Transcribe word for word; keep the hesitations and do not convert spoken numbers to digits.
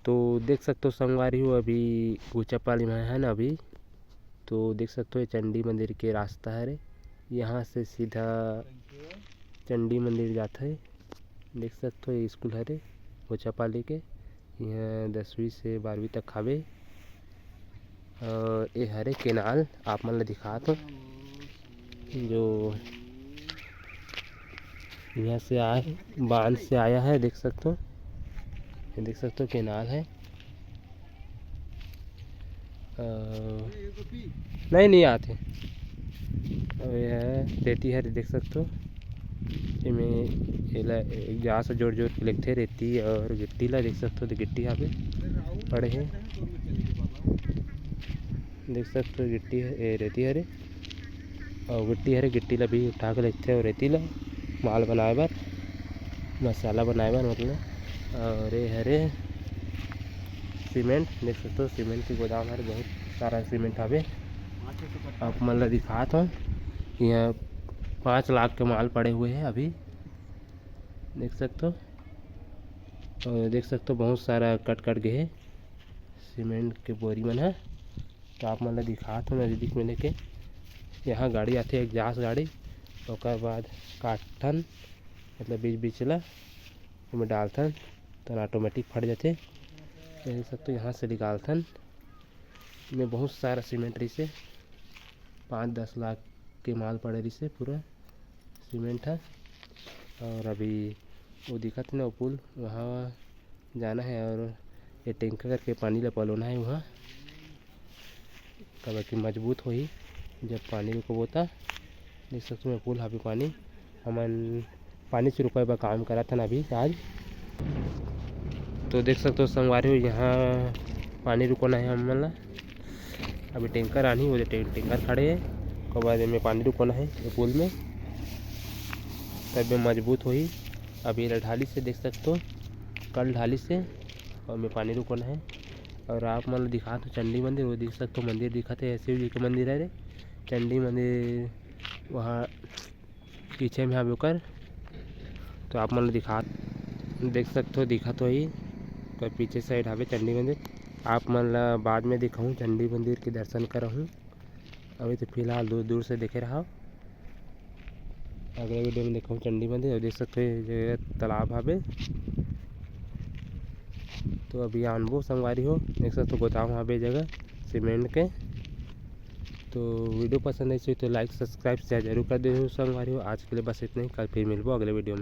तो देख सकथो संगवारी हो, अभी घोचापाली में है ना अभी, तो देख सकथो ये चंडी मंदिर के रास्ता हरे, यहाँ से सीधा चंडी मंदिर जाथे। देख सकथो ये स्कूल हरे घोचापाली के, यहाँ दसवीं से बारहवीं तक हावे। और ये हरे केनाल, आप मन ला दिखात हो, जो यहाँ से आए, बांध से आया है, देख सकते हो, ये देख सकते हो केनाल है। अ, नहीं, नहीं आते। और ये है रेती हरे, देख सकते हो, एमे एला एक जगह से जोड़ जोड़ के लेगथे, रेती और गिट्टी ला, देख सकते हो, तो गिट्टी यहाँ पे पड़े हैं, देख सकते हो गिट्टी है, ए, रेती हरे और गिट्टी हरे, गिट्टी ला भी उठा के लेगथे और रेती ला माल बनाए बर, मसाला बनाए बर मतलब। और ये हरे सीमेंट, देख सकते हो सीमेंट के गोदाम हरे, बहुत सारा सीमेंट हवे। आप मन ला दिखात हूँ, यहाँ पाँच लाख के माल पड़े हुए हैं अभी, देख सकते हो। और देख सकते हो बहुत सारा कट कट गए है सीमेंट के बोरी मन है। तो आप मन ला दिखात हूँ नजदीक में लेके, यहाँ गाड़ी आथे एक जास गाड़ी, ओकर बाद काटथन, मतलब बीच बीच ला ओमे डालथन, तो ऑटोमेटिक फट जाथे। देख सकते हो यहाँ से निकालथन, में बहुत सारा सीमेंट रहिसे, पाँच दस लाख के माल पड़े रहिसे पूरा सीमेंट है। और अभी वो दिखत है ना वो पुल, वहाँ जाना है और ये टैंकर करके पानी ला पलोना है वहाँ, काबर कि मजबूत होही जब पानी रुकबो त। देख सकते हो पुल हावे पानी, हमन पानी से रुकाए बर काम करत हन अभी आज। तो देख सकते हो संगवारी हो, यहाँ पानी रुकाना है हमन ला। अभी टैंकर आनी, वो टैं-, टैंकर खड़े है, ओकर बाद में पानी रुकाना है ये पुल में, तब ये मजबूत होही। अभी ये ढाली से देख सकते हो, कल ढाली से और मैं पानी रुकाना है। और आप मन ला दिखात हूँ चंडी मंदिर, वो देख सकते हो मंदिर दिखत है, शिव जी के मंदिर है रे, चंडी मंदिर वहाँ पीछे में हवे ओकर। तो आप मन ला दिखा, देख सकते हो, दिखत होही, तो पीछे साइड हवे चंडी मंदिर। आप मन ला बाद में दिखाऊँ चंडी मंदिर के दर्शन कराहूँ। अभी तो फिलहाल दूर दूर से देखे रहा, अगले वीडियो में दिखाऊँ चंडी मंदिर। और देख सकते हो ये जगह तालाब हवे, तो अभी आनबो संगवारी हो, देख सकते हो गोदाम हवे जगह सीमेंट के। तो वीडियो पसंद आई तो लाइक सब्सक्राइब शेयर जरूर कर दे संगवारी हो। आज के लिए बस इतना ही, कल फिर मिलबो अगले वीडियो में।